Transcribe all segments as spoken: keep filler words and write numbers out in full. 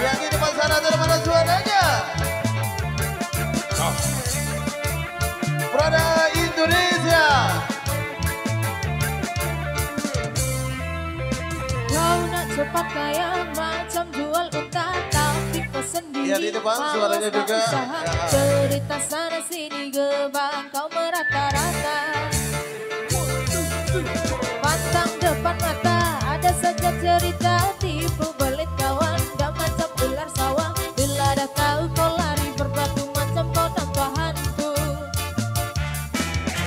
Yang di depan sana, dari mana suaranya? Prada Indonesia. Kau nak cepat kaya macam jual unta, tapi kau sendiri. Ya, di depan mau suaranya buka juga. Usaha. Ya. Cerita sana sini gebang kau merata-rata. Pantang depan mata, ada saja cerita tipu belit kawan. Dah macam ular sawah, bila dah tahu kau lari berbatu macam kau nampak hantu.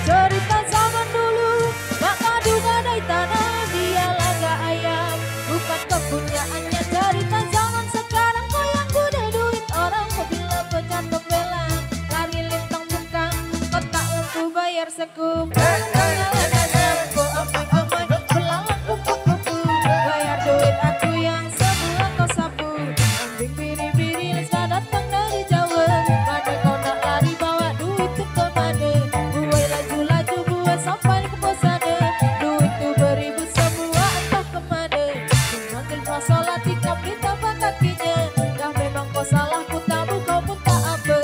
Cerita zaman dulu, mak kadu gadai tanah, dia laga ayam, bukan kepunyaannya. Cerita zaman sekarang, kau yang guna duit orang, bila pecah pembelaan, lari lintang bungkang, kotak lampu bayar sekup. Amai, amai, belalang kupu-kupu, bayar duit aku yang semua kau sapu. Kambing biri-biri, les dah datang dari Jawa. Mana kau nak lari, bawa duit tu ke mana? Buai laju-laju, buai sampai ke sana. Duit tu beribu semua entah ke mana. Manggil masalah tikam di tapak kakinya. Dah memang kau salah, ku tak bu, kau pun tak apa.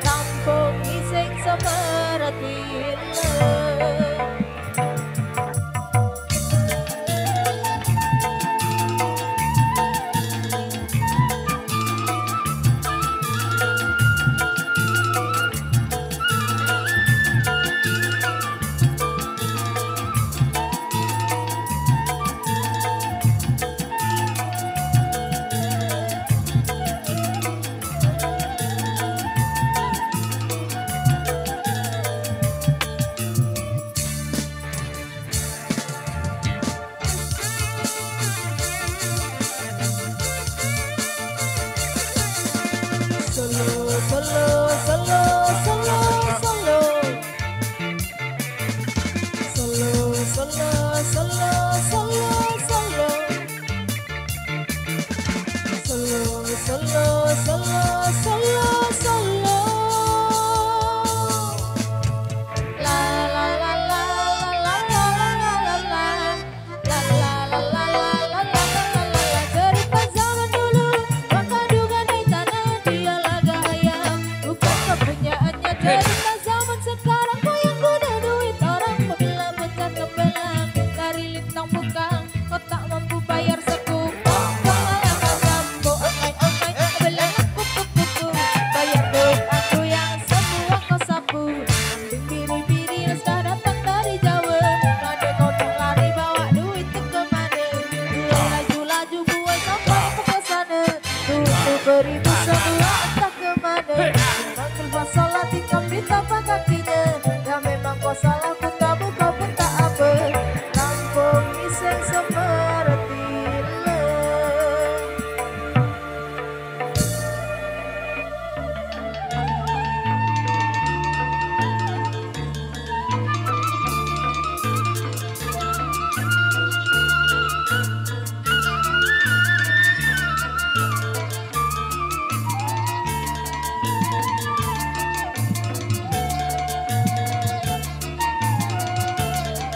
Kampung Iseng semerati. Solo, solo, solo, solo, solo. Solo, solo, solo, solo, solo. Solo, solo, solo, solo, solo. La, la, la, la, la, la, la, la, la, la, la. La, la, la, la, la, la, la, la, la, la. Cerita zaman dulu, maka duga di tanah dia laga ayam. Bukan kepunyaannya cerita zaman sekarang. Kau yang guna duit orang, bila pecah kebelah, lari lintang bungkang, kau tak mampu bayar sekup. Pengalaman jambo, amai, amai, belalang kupu-kupu. Bayar duit aku yang semua kau sapu. Kambing biri-biri, les dah datang dari Jawa. Mana kau nak lari, bawa duit tu ke mana? Buai laju-laju, buai sampai ke sana. Duit tu beribu semua entah ke mana. Manggil masalah tikam di tapak kakinya. Dah memang kau salah, ku tak bu, kau pun tak apa. Kampung Iseng semerati.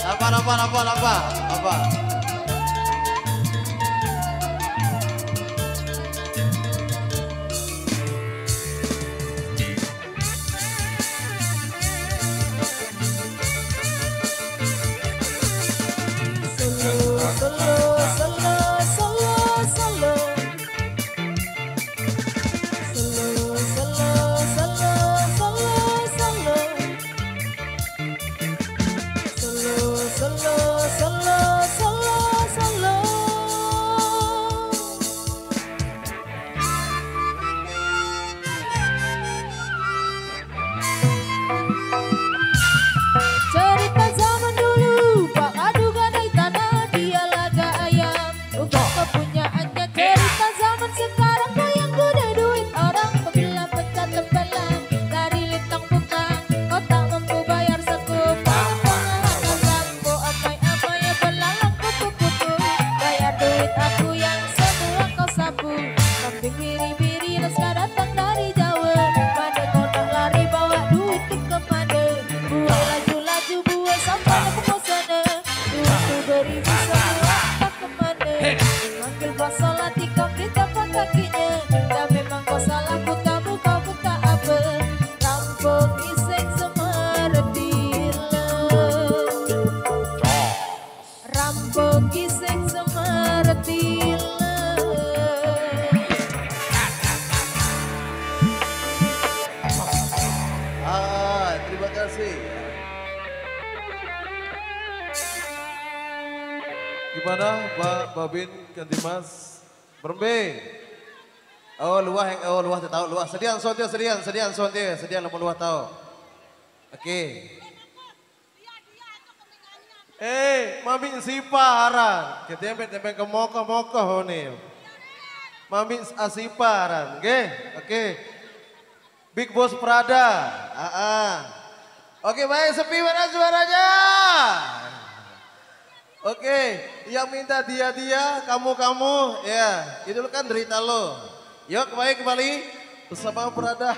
Apa, apa, apa, apa, apa? Solo, solo, solo, solo, solo. Solo, solo, solo, solo, solo, solo. Solo, solo, solo, solo, Datang dari Jawa, mana kau nak lari, bawa duit tu ke mana? Buat laju-laju, buat sampai ke sana. Duit tu beribu semua, tak ke mana? Manggil pasal hati kau di tapak kakinya. Dah memang kau salah, ku tak buka, ku tak apa. Rampok iseng semua retila. Rampok iseng semua retila. Ah, terima kasih. Gimana Pak Babin Kantimas? Berembe. Oh, luah yang oh luah tahu luah. Sedian sonte, sedian, sedian sonte, sedian lamun luah tahu. Oke. Eh, mami sipa aran. Ketempe tempe ke mokoh-mokoh ni. Mami asipa aran, nggih. Oke. Big Boss Prada. Ah, ah. Oke, baik, sepi mana suaranya? Oke, yang minta dia-dia, kamu-kamu, ya, itu kan derita lo. Yuk, kembali kembali bersama Prada.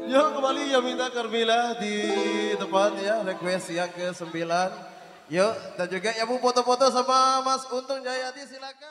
Yuk, kembali yang minta Carmila di tempat ya, request yang ke sembilan. Yuk, dan juga ya Bu foto-foto sama Mas Untung Jayadi, silakan.